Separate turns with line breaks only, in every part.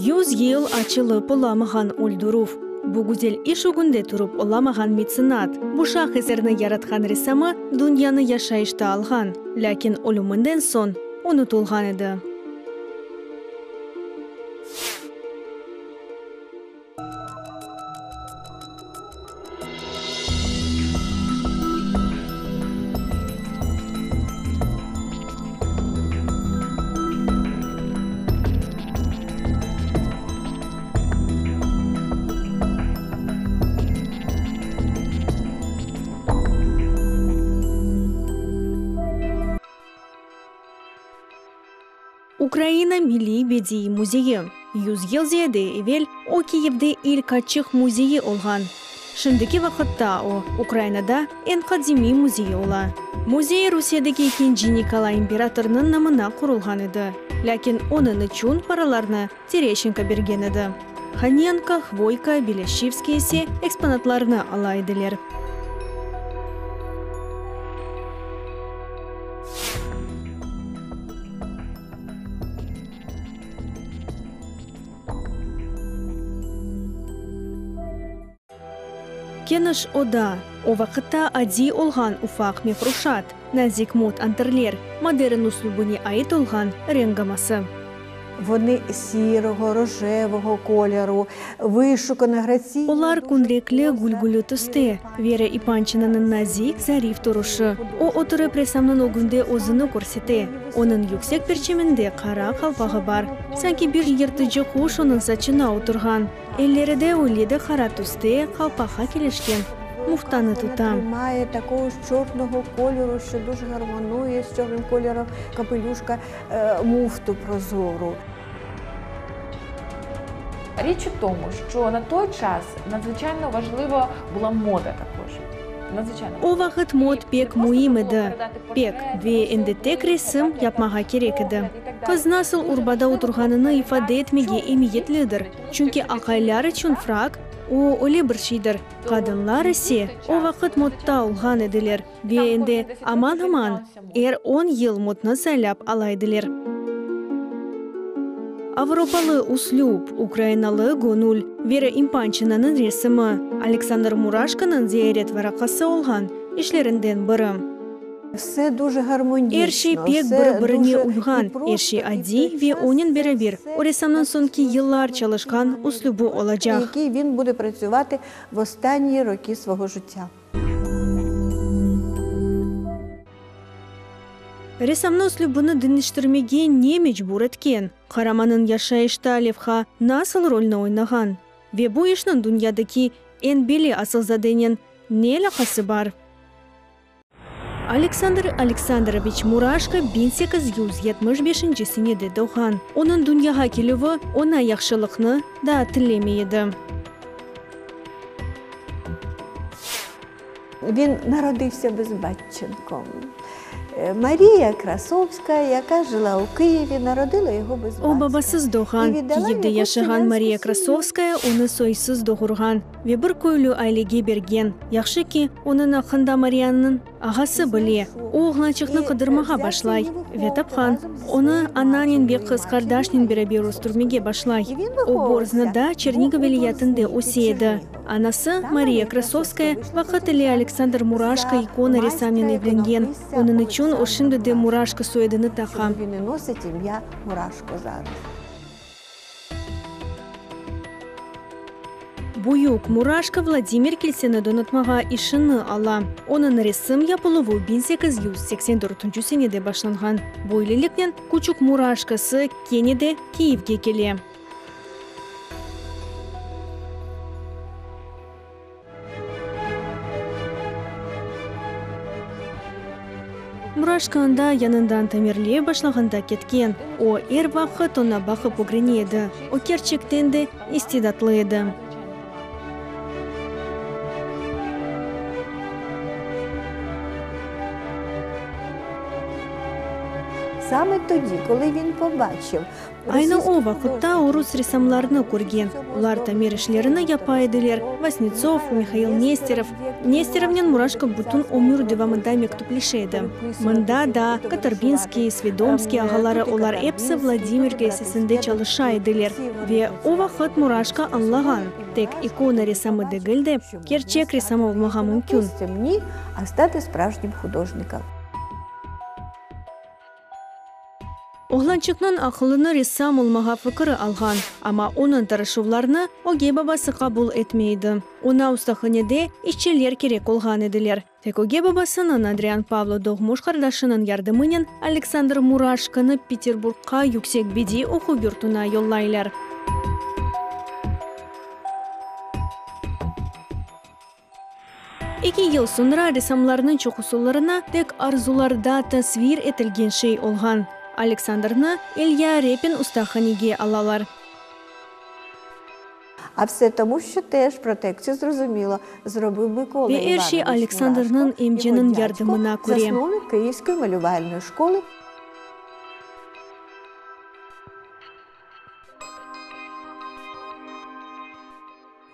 Yüz yıl açılıp olamağan öldürüv, bu güzel iş ögünde turıp olamağan metsenat, bu şah eserni yaratqan ressamı dünyanı yaşayışta alğan, lâkin ölüminden soñ unutılğan edi. Ukraina Milliy bediiy müzeyi, 100 yıl ziyade evel o Kiyevde ilk açıq müzeyi olğan. Şimdiki vaqıtta o, Ukrainada eñ qadimiy müzey ola. Müzey Rusiyedeki ekinci Nikolay imperatornıñ namına qurulğan edi, lâkin onıñ içün paralarnı Tereşçenko bergen edi. Hanenko, Hvoyko, Belâşivskiy ise eksponatlarnı ala ediler. Keniş oda, o vaqıtta adiy olğan ufaq mefruşat, nazik mot anterler, modern üslübine ait olğan renk gaması.
Вони сірого, рожевого кольору, вишукана, граційна.
Olar künrekli, gülgüli tüste, Vera İpançinanıñ nazik, zarif turuşı. O, oturıp, ressamnıñ ögünde özüni körsete. Onıñ yüksek perçeminde qara qalpağı bar. Sanki bir yırtıcı quş onıñ saçına oturğan. Elleri de öyle de qara tüste qalpaqqa kelişken muftanı tuta.
Має такого ж чорного кольору, що дуже гармонує з чорним кольором капелюшка муфту прозору.
Річ у тому, що на той час надзвичайно важлива була мода також. Надзвичайно.
O vaqıt mot pek müim edi, pek, ve endi tek resim yapmağa kerek edi. Qız nasıl urbada oturğanını ifade etmege emiyetlidir, çünki aqaylar içün frak, o, öyle bir şeydir, qadınlar ise o vaqıt motta olğan ediler ve endi aman-aman er on yıl motnı saylap ala ediler. Avropalı üslüp, ukrainalı göñül, Vera İmpançinanıñ resimi, Aleksandr Muraşkonıñ ziyaret varaqası olğan işlerinden biri.
Vse дуже garmonično,
Er şey pek
vse
bir-birine
дуже
uyğan,
і
er
просто,
şey
і в
adiy
той
ve
час
onen
це
beraber
все
o ressamnıñ soñki yıllar çalışqan üslübi olacaq.
Який він буде працювати в останні роки свого життя.
Ressamnı üslübini deñiştirmege ne mecbur etken? Qaramanıñ yaşayışta levha nasıl rolni oynağan? Ve bu işniñ dünyadaki eñ belli asılzadenen ne alâqası bar? Aleksandr Aleksandroviç Muraşko 1875-nci senede doğğan. Onıñ dünyağa kelüvi oña yahşılıqnı daa tilemey edi.
Він народився безбатченком. Марія Красовська, яка жила у Києві, народила його без
O,
батька.
babasız doğğan.
І віддала
Kiyevde
його в
yaşağan
селянську
Mariya
сім'ю.
Krasovskaya onı soysuz doğurğan ve bir köylü ailege bergen. Yahşı ki, onıñ aqqında Mariyanıñ ağası bile. O, oğlançıqnı qıdırmağa başlay ve tapqan. Onı ananen ve qız qardaşnen beraber östürmege başlay. O, Borznıda, Çernigov vilâyetinde öse edi. Anası, Mariya Krasovskaya, vaqıt ile Aleksandr Muraşko ikona ressamnen evlengen, onıñ içün o şimdi de Muraşko soyadını taqa.
Він і носить ім'я Мурашко зараз.
Büyük Muraşko Vladimir kilseni donatmağa işini ala. Onıñ resim yapıluvı 1884-nci senede başlanğan. Böyleliknen, küçük Muraşkosı kene de Kiyevge kele. Muraşko anda yañıdan tamirley başlağanda ketken. O, er vaqıt oña baqıp ögrene edi. O, kerçekten de istidatlı edi.
Саме тоді, коли він побачив
Aynı o vaqıtta o rus ressamlarını körgen, olar tamir işlerini yapa ediler, Vasnetsov, Mihail Nesterov. Nesterovnen Muraşko bütün ömür devamında mektüpleşe edi. Mında da Kotorbinskiy, Svedomskiy ağaları, olar episi Vladimir kilsesinde çalışa ediler. Ve o vaqıt Muraşko añlağan, tek ikona ressamı degil de, kerçek ressam olmağa mümkün.
A stati spravžnім hudожником.
Oğlançıqnıñ aqılını ressam olmağa fikri alğan, amma onıñ tırışuvlarını ögey babası qabul etmey edi. Oña ustahanede işçiler kerek olğan ediler. Tek ögey babasınıñ, Adrian Pavlo doğmuş qardaşınıñ yardımınen Aleksandr Muraşkonı Peterburgqa yüksek bediy oquv yurtuna yollaylar. Eki yıl soñra ressamlarnıñ çoqusılarına tek arzularda tasvir etilgen şey olğan Aleksandrnı İlya Repin ustahanege alalar.
A vse tomu, şço tej protektsiyu, zrozumilo, zrobiv Mikola
Ve er şey
İvanoviç
Aleksandrnıñ
Muraşko, yogo
emceniñ
dядько,
yardımına köre.
zasnovnik Kıyivskoyi malüvalnoyi şkolı.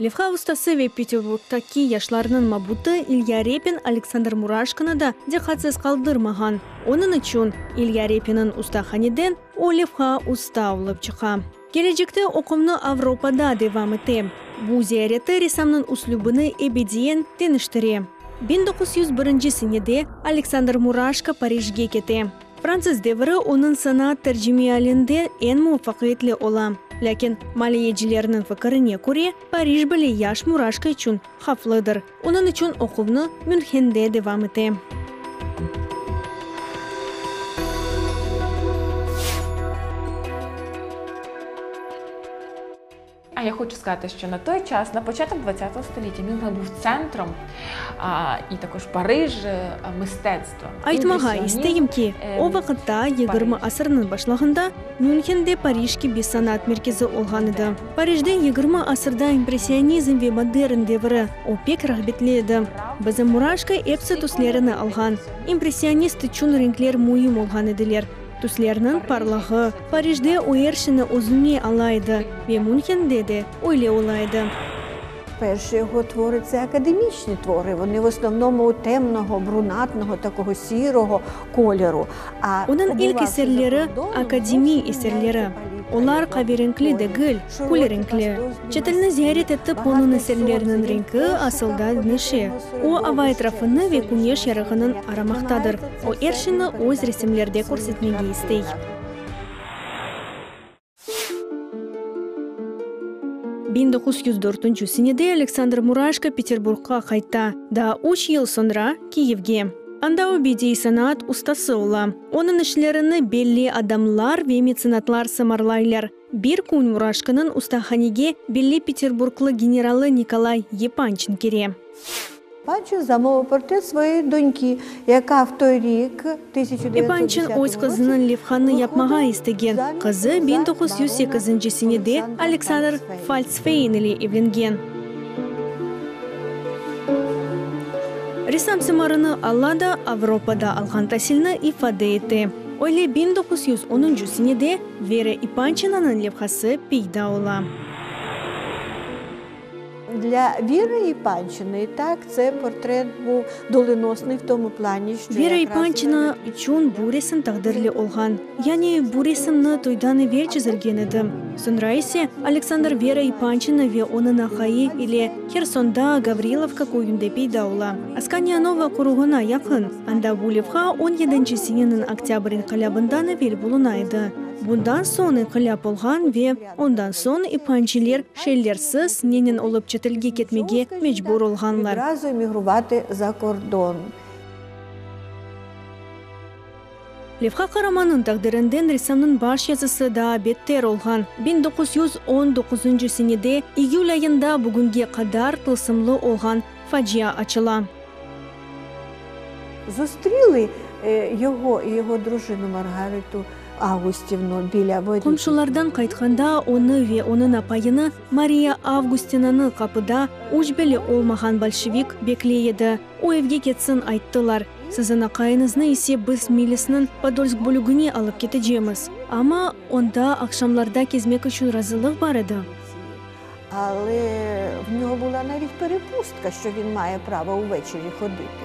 Levha ustası ve Peterburgtaki yaşlarnıñ mabutı İlya Repin Aleksandr Muraşkonı da diqqatsız qaldırmağan. Onıñ içün İlya Repinniñ ustahaneden o levha usta olıp çıqa. Kelecekte oquvnı Avropada devam ete. Bu ziyareti ressamnıñ üslübini ebediyen deñiştire. 1901 senede Aleksandr Muraşko Parijge kete. Fransız devri onıñ sanaat tercimeialinde eñ muvafaqiyetli ola. Lâkin, maliyecilerniñ fikirine köre, Parij bile yaş Muraşko içün havflıdır. Onıñ içün oquvnı Münhende devam ete.
А я хочу сказати, що на той час, на початок ХХ століття, Мюнхен був центром, а, і також Париж мистецтва.
Aytmağa isteyim ki, o vaqıtta, yigirmi asırnıñ başlağında, Münhen de Parij kibi sanat merkezi olğan edi. Parijde yigirmi asırda impressionizm ve modern devri, o pek rağbetli edi. Bizim Muraşko episi tüslerini alğan. İmpressionist içün renkler müim olğan ediler. Tüslerniñ parlağı, Parijde o er şeyni özüne ala edi ve Münhende de öyle ola edi.
Perşi yogo tvori, tse akademiçni tvori, voni v osnovnomu temnogo, brunatnogo, takogo sirogo kolyoru. A
Onıñ ilk eserleri akademiy eserleri. Olar qaverenkli degil, kül renkli. Çetelni ziyaret etip, onıñ eserleriniñ renki asılda deñişe. O, ava etrafını ve küneş yarığınıñ aramaqtadır. O, er şeyni öz resimlerde körsetmege istey. 1904 senede Aleksandr Muraşko Peterburgqa qayta, daa üç yıl soñra, Kiyevge. Anda o bediiy sanaat ustası ola. Onıñ işlerini belli adamlar ve metsenatlar sımarlaylar. Bir kün Muraşkonıñ ustahanege belli peterburglı generalı Nikolay Yepançin kire.
Yepançin zamovıv portret svoyey donki, yaka v toy rik,
Yepançin öz qızınıñ levhanı yapmağa istegen. Qızı 1908 senede Aleksandr Faltsfeyn ile evlengen. Ressam sımarını alâ da Avropada alğan tasilni ifade ete. Öyle 1910 senede Vera İpançinanıñ levhası peyda ola.
Для Віри Єпанчиної, так, це портрет був доленосний в тому плані, що
Vera
якраз
Yepançina içün bu resim taqdirli olğan. Yani bu resimni toydan evel çizilgen edi. Soñra ise Aleksandr Vera Yepançina ve onıñ aqayı ile Hersonda Gavrilovka köyünde peyda ola. Askaniya-Nova qoruğına yaqın. Anda bu levha on yedinci seneniñ Oktâbr inqilâbından evel buluna edi. Bundan soñ inqilâp olğan ve Ondan soñ ipanciler şeylersiz nenen olıp çetelge ketmege mecbur olğanlar.
Відразу емігрувати за кордон.
Levha qaramanıñ taqdirinden ressamnıñ baş yazısı daa beter olğan. 1919 senede iyül ayında bugünge qadar tılsımlı olğan facia açıla.
Зустріли його і його дружину Маргариту Августівну біля воріт.
Qomşulardan qaytqanda onı ve onıñ apayını Mariya Avgustinanı qapıda üç belli olmağan bolşevik bekley edi. O evge ketsin ayttılar. Siziñ aqayıñıznı ise biz milisniñ Podolsk bölügine alıp ketecemiz. Amma onda aqşamlarda kezmek içün razılıq bar edi.
Але в нього була навіть перепустка, що він має право увечері ходити.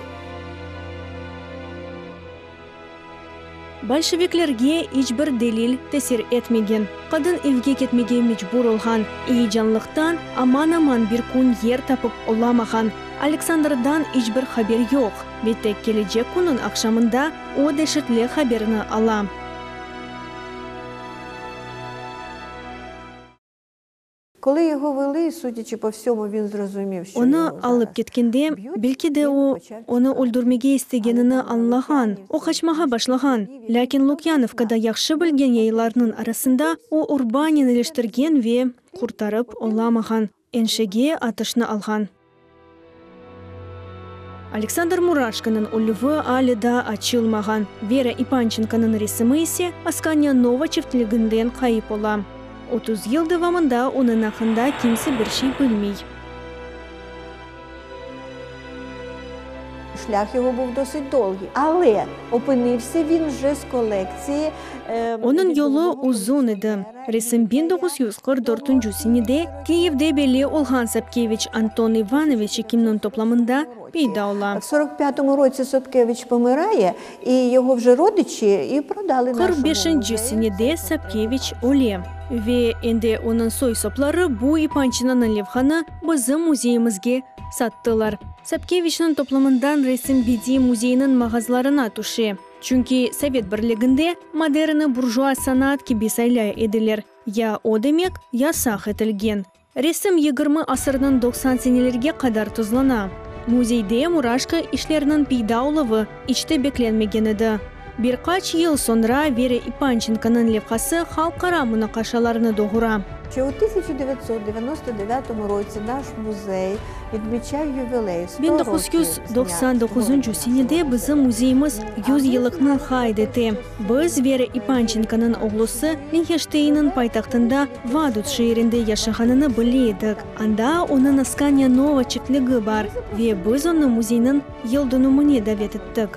Bolşeviklerge iç bir delil tesir etmegen. Qadın evge ketmege mecbur olğan, eyecanlıqtan aman-aman bir kün yer tapıp olamağan. Aleksandrdan iç bir haber yoq ve tek kelecek künniñ aqşamında o deşetli haberni ala.
Коли його вели, судячи по всьому, він зрозумів, що
Onı
його
alıp
зараз
ketkende, belki de o, onı öldürmege istegenini añlağan, o qaçmağa başlağan. Lâkin Lukyanovkada yahşı bilgen yaylarnıñ arasında o urbanen iliştirgen ve qurtarıp olamağan enşege atışnı alğan. Aleksandr Muraşkonıñ ölüvi ale daa açılmağan, Vera İpançenkonıñ resimi ise Askaniya-Nova çiftliginden ğayıp ola. 30 yıl devamında onıñ aqqında kimse bir şey bilmey.
Шлях його був досить довгий, але опинився він вже з колекції.
Onıñ yolu uzun edi. Resim 1944 senede Kiyevde belli olğan Sobkeviç Anton İvanoviç ekimniñ toplamında peyda ola.
В 45-му році Собкевич помирає, і його вже родичі і продали
Qırq
нашому
beşinci
музею.
senede Sobkeviç öle ve endi onıñ soy-sopları bu İpançinanıñ levhanı bizim müzeyimizge sattılar. Sobkeviçniñ toplamından resim bediiy müzeyiniñ mağazlarına tüşe. Çünki Sovet Birliginde modernni burjua sanaat kibi saylay ediler, ya o demek yasaq etilgen. Resim 20 asırnıñ 90 senelerge qadar tuzlana. Müzeyde Muraşko işleriniñ peyda oluvı iç te beklenmegen edi. Bir qaç yıl soñra Vera İpançenkonıñ levhası halqara munaqaşalarnı doğura.
Ще у 1999 році наш музей відмічав ювілей 100
1999 senede bizim müzeyimiz 100 yıllıqnı qayd ete. Biz Vera İpançenkonıñ oğlusı Lihtenşteynniñ paytahtında Vaduz şeerinde yaşağanını bile edik. Anda onıñ Askaniya-Nova çiftligi bar ve biz onı müzeyniñ yıldönümine davet ettik.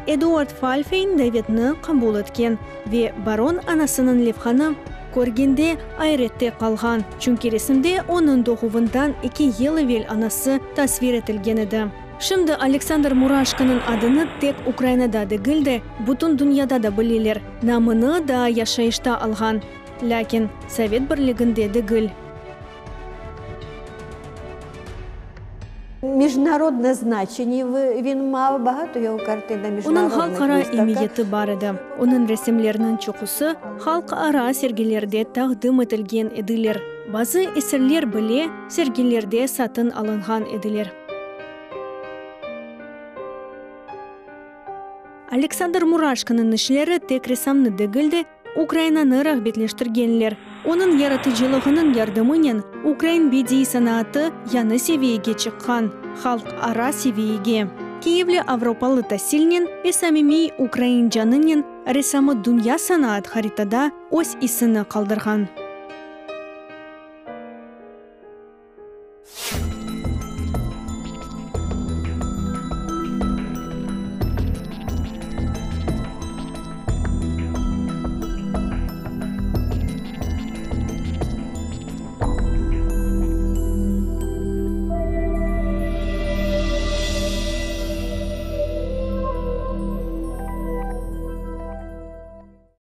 Eduard Falfeyn davetni qabul etken ve baron anasınıñ levhanı körgende ayrette qalğan, çünki resimde onıñ doğuvından eki yıl evel anası tasvir etilgen edi. Şimdi Aleksandr Muraşkonıñ adını tek Ukrainada degil de, bütün dünyada da bileler, namını daa yaşayışta alğan, lâkin Sovet Birliginde degil.
Міжнародне значення він мав, багато його картин на
Onıñ
міжнародних
halqara
виставках.
emiyeti bar edi. Onıñ resimleriniñ çoqusı halqara sergilerde taqdim etilgen ediler. Bazı eserler bile sergilerde satın alınğan ediler. Aleksandr Muraşkonıñ işleri tek ressamnı degil de, Ukrainanı rağbetleştirgenler. Onıñ yaratıcılığınıñ yardımınen ukrain bediiy sanaatı yañı seviyege çıqqan, halqara seviyege. Kiyevli avropalı tasilnen ve samimiy ukrain canınen ressamı dünya sanaat haritada öz isini qaldırğan.